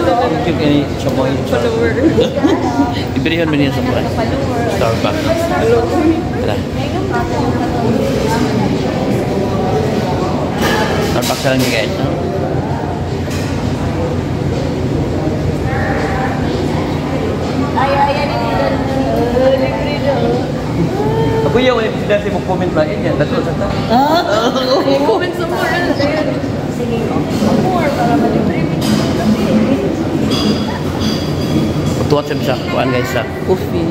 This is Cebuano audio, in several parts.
Thank you kay Chamoy. Follower. Ibirihan mo niya sa kuan. Starbucks. Tara. Starbucks lang niya, guys. No? Ay, ay, ay, libre daw. Ako yaw eh, dati mo comment ba? Yan, dato sa ta. Comment sa more. Ano na yun? Sige, comment more para malibre. Tuwat sa kuan, guys, sa coffee.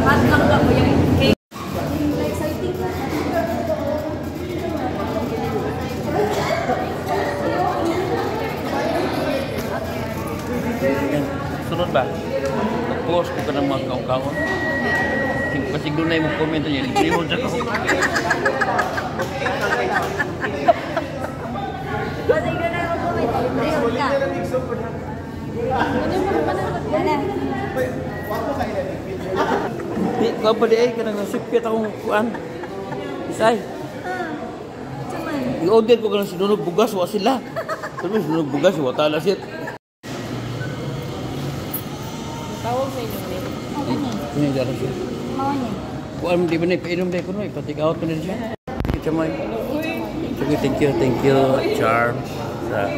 Hot lang ka mo yung cake. Yan. Sunod ba? Pag-post ko ka ng mga kaong-kaon. Kasi doon na yung comment niya. Libre mo sa kaong. Basta ikaw na mag-comment, libre ka. Wala. Di, kuan pa di ay, kanang nasipit akong kuan. Isay. I-order ko kanang sinunog bugas, wa sila. Sabi, sinunog bugas, wa tala siya. Tawag sa inyo name. Ini dara siya. Mao ni. Kuan, di ba na, ipainom dahil ko no, ipatik out ko na siya. Thank you, Chamoy. Sige, thank you, Charm, sa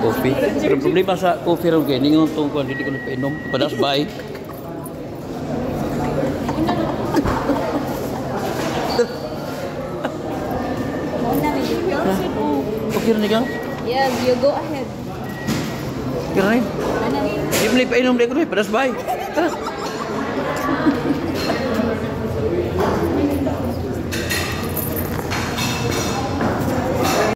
coffee. Pero problema sa coffee raw kay, ningon tong kuan, hindi ko na painom. Padas bye. Mao na may dito. Okay rin ikaw? Yes, you go ahead. Okay rin. Ano? Di ba na ipainom dahil ko no, padas bye. Tara.